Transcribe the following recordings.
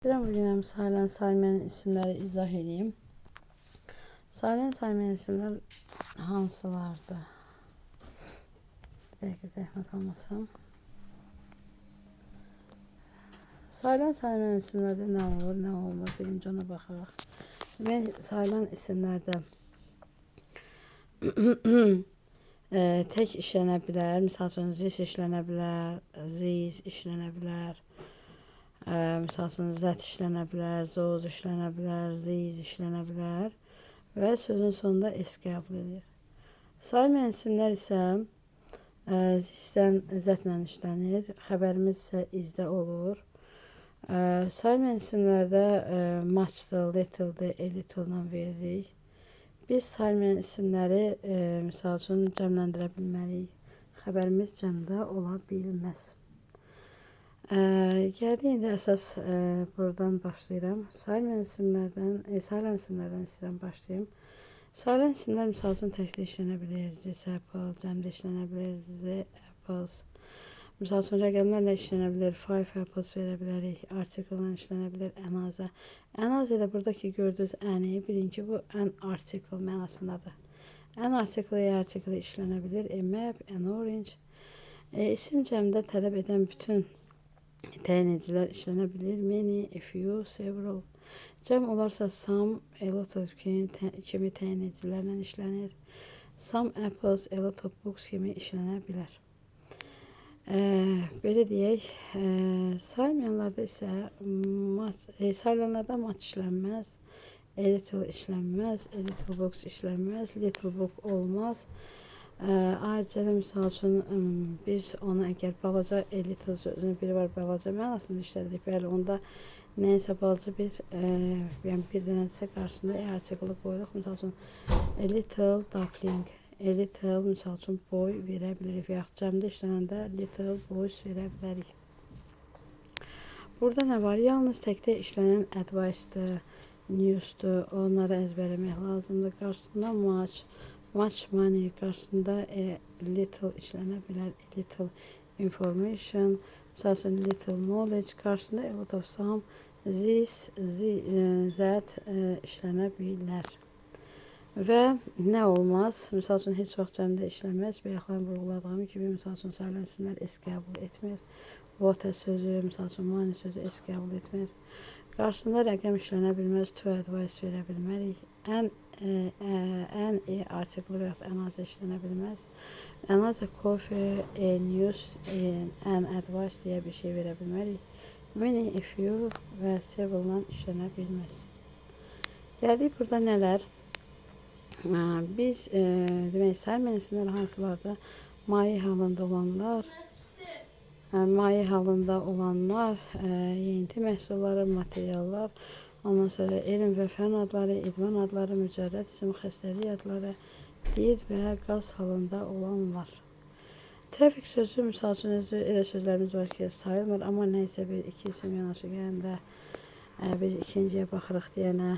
İstəyirəm bu gün həm sayılan saymayan isimləri izah edeyim. Sayılan saymayan isimlər hansılardır? Bir dəqiqə zəhmət olmasam. Sayılan saymayan isimlərdə nə olur, nə olmur? Birinci ona baxaq. Demək, sayılan isimlərdə tək işlənə bilər. Misal üçün, this işlənə bilər, these işlənə bilər. Misal üçün, that işlənə bilər, those işlənə bilər, these işlənə bilər və sözün sonunda s qəbul edir. Saymayan isimlər isə this-dən that-lə işlənir, xəbərimiz isə is-də olur. Saymayan isimlərdə much-dır, little-dır, a little-la veririk. Biz saymayan isimləri misal üçün cəmləndirə bilməliyik. Xəbərimiz cəmdə ola bilməz. Gəldik indi əsas buradan başlayıram. Saymayan isimlərdən, sayılan isimlərdən istəyirəm başlayım. Sayılan isimlər misal üçün təkdə işlənə bilir. This apple, cəmdə işlənə bilir. The apples. Misal üçün rəqəmlərlə işlənə bilir. Five apples verə bilərik. Article-la işlənə bilər. Ən aza. Ən az elə buradakı gördüyünüz əni bilin ki, bu an article mənasındadır. An article, a article işlənə bilir. A map, an orange. İsim cəmdə tələb edən bütün təyin edicilər işlənə bilir. Many, a few, several. Cəm olarsa some, a lot of kimi təyin edicilərlə işlənir. Some apples, a lot of books kimi işlənə bilər. Belə deyək, saymayanlarda isə sayılanlarda much işlənməz, a little işlənməz, a little books işlənməz, little book olmaz. Ayrıca da misal üçün biz ona əgər balaca a little sözünün biri var, balaca mənasında işlədirik. Bəli, onda nəyinsə balaca bir, yəni bir dənədirsə qarşısında a artiklı qoyuruq. Misal üçün a little duckling, a little misal üçün boy verə bilirik və yaxud cəmdə işlənəndə little boys verə bilərik. Burada nə var? Yalnız təkdə işlənən advice-dır, news-dur. Onları əzbərləmək lazımdır. Qarşısında much, much money, qarşısında a little işlənə bilər. A little information, misal üçün little knowledge, qarşısında a lot of some, this, that işlənə bilər. Və nə olmaz? Misal üçün, heç vaxt cəmdə işlənməz. Bayaqlar vurğuladığım kimi, misal üçün, sayılan isimlər s qəbul etmir. Water sözü, misal üçün, money sözü s qəbul etmir. Qarşısında rəqəm işlənə bilməz, two advice verə bilmərik. An a artiklı və yaxud ən az işlənə bilməz. Ən az coffee, a news, an advice deyə bir şey verə bilmərik. Many, a few və several-la işlənə bilməz. Gəldik burada nələr? Biz, demək, saymayan isimlər hansılardır? Maye halında olanlar, maye halında olanlar, yeyinti məhsulları, materiallar, ondan sonra elm və fən adları, idman adları, mücərrəd isim, xəstəlik adları, dil və qaz halında olanlar. Traffic sözü, misal üçün, özü elə sözlərimiz var ki, sayılmır, amma nəysə bir iki isim yanaşı gələndə biz ikinciyə baxırıq deyənə,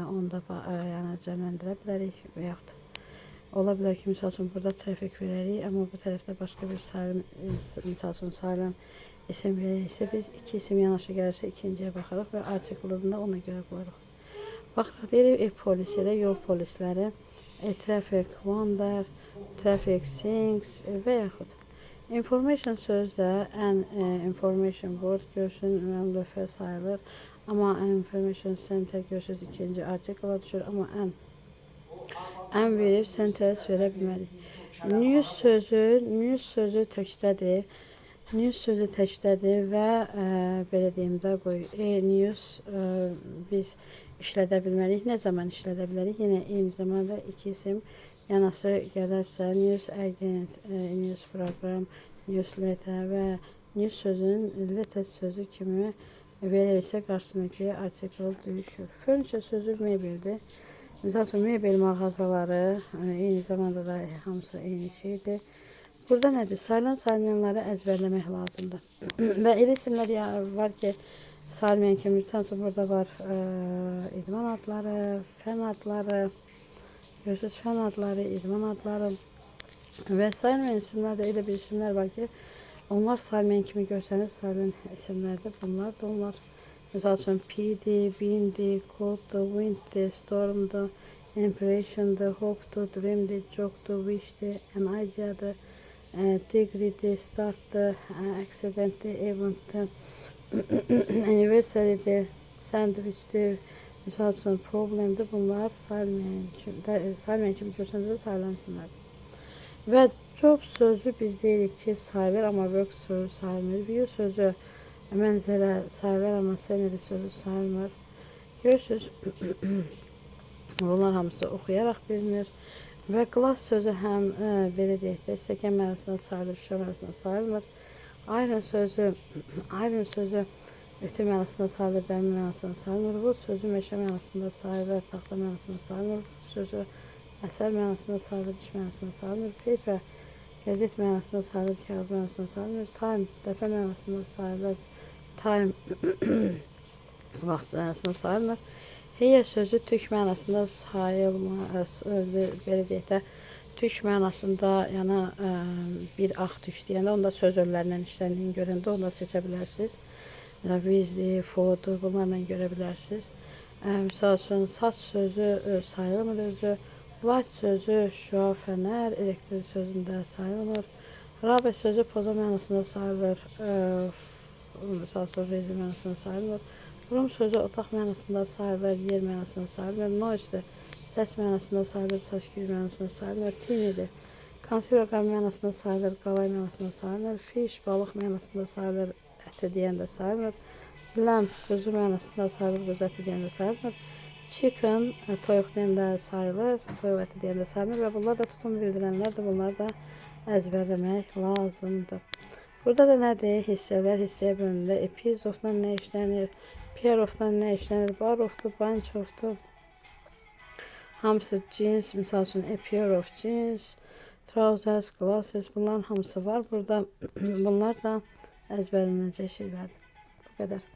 onda yəni cəmləndirə bilərik və yaxud ola bilər ki, misal üçün, burada traffic verərik, amma bu tərəfdə başqa bir sayım, misal üçün, sayılan isim veririksə, biz iki isim yanaşı gəlirsə ikinciyə baxırıq və artiklını da ona görə qoyuruq. Baxırıq, deyirik, a police ilə yol polisləri, a traffic wonder, traffic things və yaxud information sözü də an information board görsün, mən lövhə sayılır. Amma an information center görürsünüz ikinci artikla düşür, amma an verib sentence verə bilmərik. News sözü təkdədir. News sözü təkdədir və belə deyim də qoy, news biz işlədə bilmərik. Nə zaman işlədə bilərik? Yenə eyni zamanda iki isim yanaşı gələrsə news agent, news program, newsletter və news sözünün letter sözü kimi verirsə qarşısındakı artikel düşür. Furniture sözü mebeldir. Misal üçün, mebel mağazaları, eyni zamanda da hamısı eyni şeydir. Burada nədir? Sayılan saymayanları əzbərləmək lazımdır. Və elə isimlər var ki, sayılmayan kimi, misal üçün, burada var idman adları, fən adları, görürsünüz, fən adları, idman adları və sayılmayan isimlər də elə bir isimlər var ki, onlar sayılmayan kimi görsənib sayılan isimlərdir. Bunlar da onlar. Misal üçün P-dir, bin-dir, cold-dur, wind-dir, storm-dur, impression-dur, hope-dur, dream-dir, joke-dur, wish-dir, an idea-dır, degree-dir, start-dır, accident-dir, event-dir, anniversary-dir, sandwich-dir, misal üçün problemdir. Bunlar sayılmayan kimi, sayılmayan kimi görsəndə də sayılansınlar. Və job sözü biz deyirik ki, sayılır, amma work sözü sayılmır. View sözü mənzərə sayılır, amma scenery sözü sayılmır. Görürsünüz, bunlar hamısı oxuyaraq bilinir. Və glass sözü həm belə deyək də, stəkan mənasında sayılır, şüşə mənasında sayılmır. Iron sözü ütü mənasında sayılır, dəmir mənasında sayılmır. Wood sözü meşə mənasında sayılır, taxta mənasında sayılmır. Book sözü əsər mənasında sayılır, diş mənasında sayılmır. Paper qəzet mənasında sayılır, kağız mənasında sayılmır. Time dəfə mənasında sayılır. Time vaxt mənasında sayılmır. Hair sözü tük mənasında sayılmır, belə deyək də, tük mənasında, yəni bir ağ tük deyəndə onda söz örlərindən işləndiyini görəndə onu da seçə bilərsiniz. Məsələn, with-dir, for-dur, bunlarla görə bilərsiniz. Misal üçün, saç sözü sayılmır özü. Light sözü şüa, fənər, elektrik sözündə sayılmır. Rubber sözü poza mənasında sayılır. Misal üçün, rezin mənasında sayılmır. Room sözü otaq mənasında sayılır, yer mənasında sayılmır. Noise səs mənasında sayılır, səs-küy mənasında sayılmır. Tin-dir. Konserva qabı mənasında sayılır, qalay mənasında sayılmır. Fish balıq mənasında sayılır, əti deyəndə sayılmır. Lamb quzu mənasında sayılır, quzu əti deyəndə sayılmır. Chicken toyuq deyəndə sayılır, toyuq əti deyəndə sayılmır və bunlar da tutum bildirənlərdir. Bunları da əzbərləmək lazımdır. Burada da nədir? Hissələr hissəyə bölünür. A piece of-dan nə işlənir? Pair of-dan nə işlənir? Bar of-dur, bunch of-dur. Hamısı jeans, misal üçün a pair of jeans, trousers, glasses, bunların hamısı var. Burada bunlar da əzbərlənəcək şeylərdir. Bu qədər.